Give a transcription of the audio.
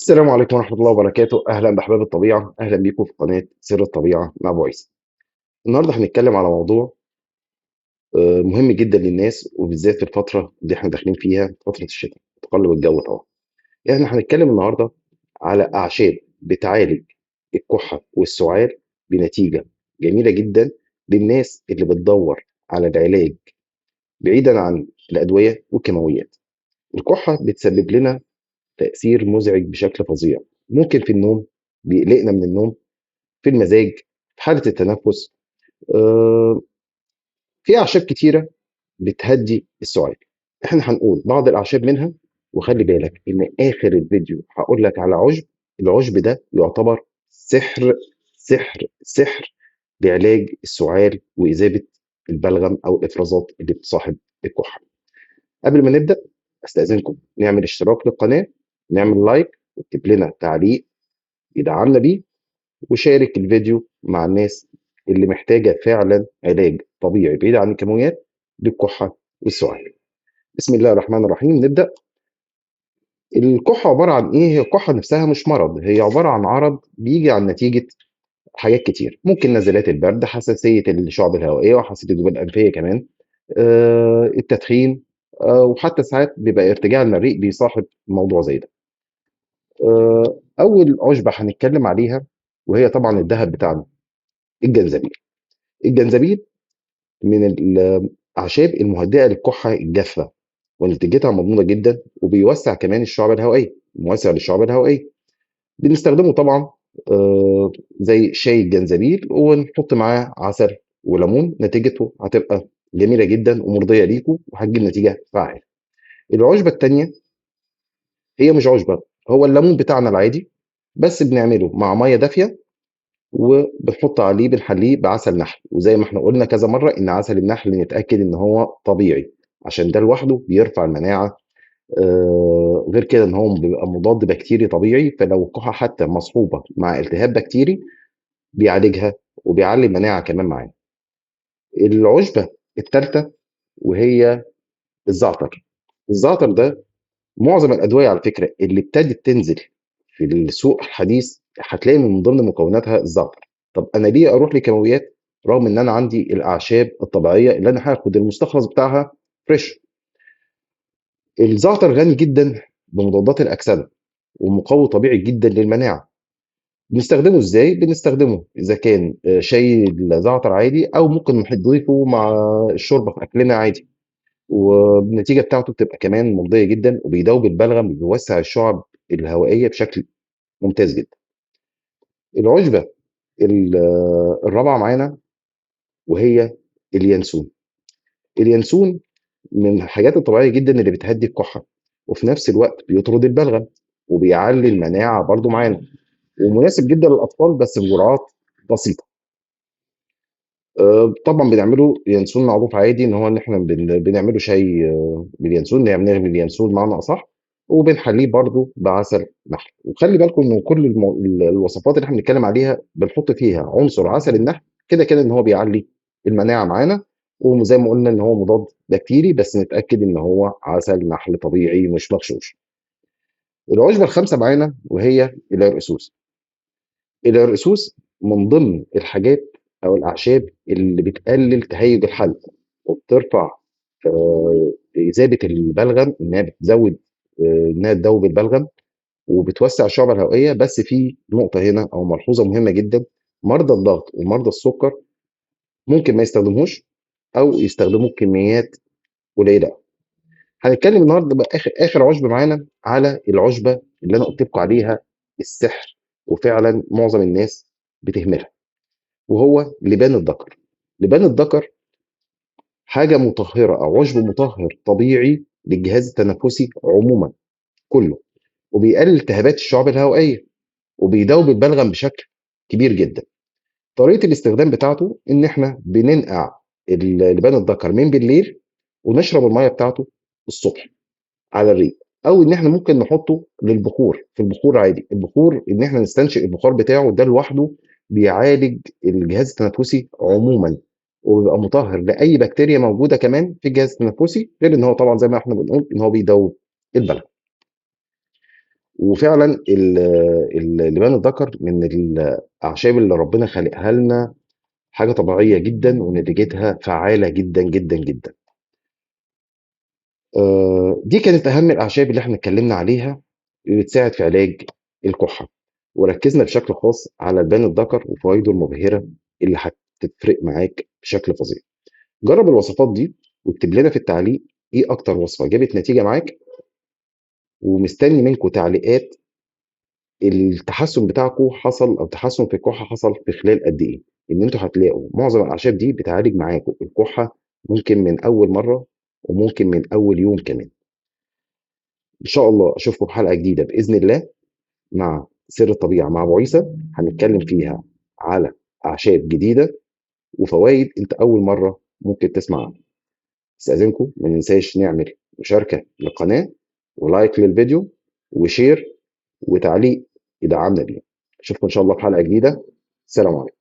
السلام عليكم ورحمة الله وبركاته. أهلا بأحباب الطبيعة، أهلا بيكم في قناة سر الطبيعة مع أبو عيسى. النهاردة هنتكلم على موضوع مهم جدا للناس، وبالذات في الفترة اللي احنا داخلين فيها، فترة الشتاء، تقلب الجو طبعا. احنا هنتكلم النهاردة على أعشاب بتعالج الكحة والسعال بنتيجة جميلة جدا للناس اللي بتدور على العلاج بعيدا عن الأدوية والكيماويات. الكحة بتسبب لنا تأثير مزعج بشكل فظيع، ممكن في النوم، بيقلقنا من النوم، في المزاج، في حالة التنفس. في أعشاب كتيرة بتهدي السعال، احنا هنقول بعض الأعشاب منها. وخلي بالك إن آخر الفيديو هقول لك على عشب، العشب ده يعتبر سحر سحر سحر لعلاج السعال وإذابة البلغم أو الإفرازات اللي بتصاحب الكحة. قبل ما نبدأ أستأذنكم نعمل اشتراك للقناة، نعمل لايك، واكتب لنا تعليق يدعمنا بيه، وشارك الفيديو مع الناس اللي محتاجة فعلا علاج طبيعي بعيد عن الكيماويات للكحة والسعال. بسم الله الرحمن الرحيم. نبدأ. الكحة عبارة عن إيه؟ هي الكحة نفسها مش مرض، هي عبارة عن عرض بيجي عن نتيجة حاجات كتير، ممكن نزلات البرد، حساسية الشعب الهوائية وحساسية الجيوب الأنفية كمان، التدخين، وحتى ساعات بيبقى ارتجاع المريء بيصاحب موضوع زي ده. أول عشبة هنتكلم عليها وهي طبعا الذهب بتاعنا، الجنزبيل. الجنزبيل من الأعشاب المهدئة للكحة الجافة، ونتيجتها مضمونة جدا، وبيوسع كمان الشعب الهوائية، موسع للشعب الهوائية. بنستخدمه طبعا زي شاي الجنزبيل، ونحط معاه عسل وليمون، نتيجته هتبقى جميلة جدا ومرضية ليكم، وهتجيب نتيجة فعالة. العشبة التانية هي مش عشبة، هو الليمون بتاعنا العادي، بس بنعمله مع مية دافية وبنحط عليه، بنحليه بعسل نحل. وزي ما احنا قلنا كذا مرة إن عسل النحل نتأكد إن هو طبيعي، عشان ده لوحده بيرفع المناعة. غير كده إن هو بيبقى مضاد بكتيري طبيعي، فلو الكحة حتى مصحوبة مع التهاب بكتيري بيعالجها وبيعلي المناعة كمان معانا. العشبة الثالثة وهي الزعتر. الزعتر ده معظم الأدوية على فكرة اللي ابتدت تنزل في السوق الحديث هتلاقي من ضمن مكوناتها الزعتر. طب أنا ليه أروح لكيماويات رغم إن أنا عندي الأعشاب الطبيعية اللي أنا هاخد المستخلص بتاعها فريش؟ الزعتر غني جدا بمضادات الأكسدة ومقوي طبيعي جدا للمناعة. بنستخدمه إزاي؟ بنستخدمه إذا كان شاي الزعتر عادي، أو ممكن نضيفه مع الشوربة في أكلنا عادي، والنتيجة بتاعته بتبقى كمان مرضية جدا، وبيدوب البلغم وبيوسع الشعب الهوائية بشكل ممتاز جدا. العشبة الرابعة معانا وهي اليانسون. اليانسون من الحاجات الطبيعية جدا اللي بتهدي الكحة، وفي نفس الوقت بيطرد البلغم وبيعلي المناعة برضو معانا، ومناسب جدا للأطفال بس بجرعات بسيطة. طبعا بنعمله ينسون معروف عادي، ان هو ان احنا بنعمله شاي باليانسون، نعمله باليانسون بمعنى اصح، وبنحليه برضو بعسل نحل. وخلي بالكم ان كل الوصفات اللي احنا بنتكلم عليها بنحط فيها عنصر عسل النحل، كده كده ان هو بيعلي المناعة معانا، وزي ما قلنا ان هو مضاد بكتيري، بس نتاكد ان هو عسل نحل طبيعي مش مغشوش. العشبه الخامسة معانا وهي العرقسوس. العرقسوس من ضمن الحاجات او الاعشاب اللي بتقلل تهيج الحلق وبترفع اذابه البلغم، انها بتزود، انها تذوب البلغم وبتوسع الشعب الهوائية. بس في نقطة هنا او ملحوظة مهمة جدا، مرضى الضغط ومرضى السكر ممكن ما يستخدموش او يستخدموه بكميات قليله. هنتكلم النهارده بقى اخر عشبه معانا على العشبه اللي انا قلت لكم عليها السحر، وفعلا معظم الناس بتهملها، وهو لبان الذكر. لبان الذكر حاجة مطهرة أو عشب مطهر طبيعي للجهاز التنفسي عموما كله، وبيقلل التهابات الشعب الهوائية، وبيدوب البلغم بشكل كبير جدا. طريقة الاستخدام بتاعته إن إحنا بننقع لبان الذكر من بالليل ونشرب المية بتاعته الصبح على الريق، أو إن إحنا ممكن نحطه للبخور، في البخور عادي. البخور إن إحنا نستنشق البخار بتاعه ده لوحده بيعالج الجهاز التنفسي عموما، وبيبقى مطهر لاي بكتيريا موجودة كمان في الجهاز التنفسي، غير ان هو طبعا زي ما احنا بنقول ان هو بيدوب البلغم. وفعلا اللبان الذكر من الاعشاب اللي ربنا خلقها لنا، حاجة طبيعية جدا ونتيجتها فعاله جدا جدا جدا. دي كانت اهم الاعشاب اللي احنا اتكلمنا عليها اللي بتساعد في علاج الكحه، وركزنا بشكل خاص على لبان الذكر وفوائده المبهره اللي هتفرق معاك بشكل فظيع. جرب الوصفات دي واكتب لنا في التعليق ايه اكتر وصفه جابت نتيجة معاك، ومستني منكم تعليقات التحسن بتاعكم حصل او تحسن في الكحه حصل في خلال قد ايه. ان انتوا هتلاقوا معظم الاعشاب دي بتعالج معاكم الكحه ممكن من اول مرة وممكن من اول يوم كمان. ان شاء الله اشوفكم في حلقة جديدة باذن الله مع سر الطبيعة مع ابو عيسى، هنتكلم فيها على اعشاب جديدة وفوائد انت اول مرة ممكن تسمع عنها. استاذنكم ما ننساش نعمل مشاركة للقناة و like للفيديو و share وتعليق يدعمنا بيه. اشوفكم ان شاء الله في حلقة جديدة. السلام عليكم.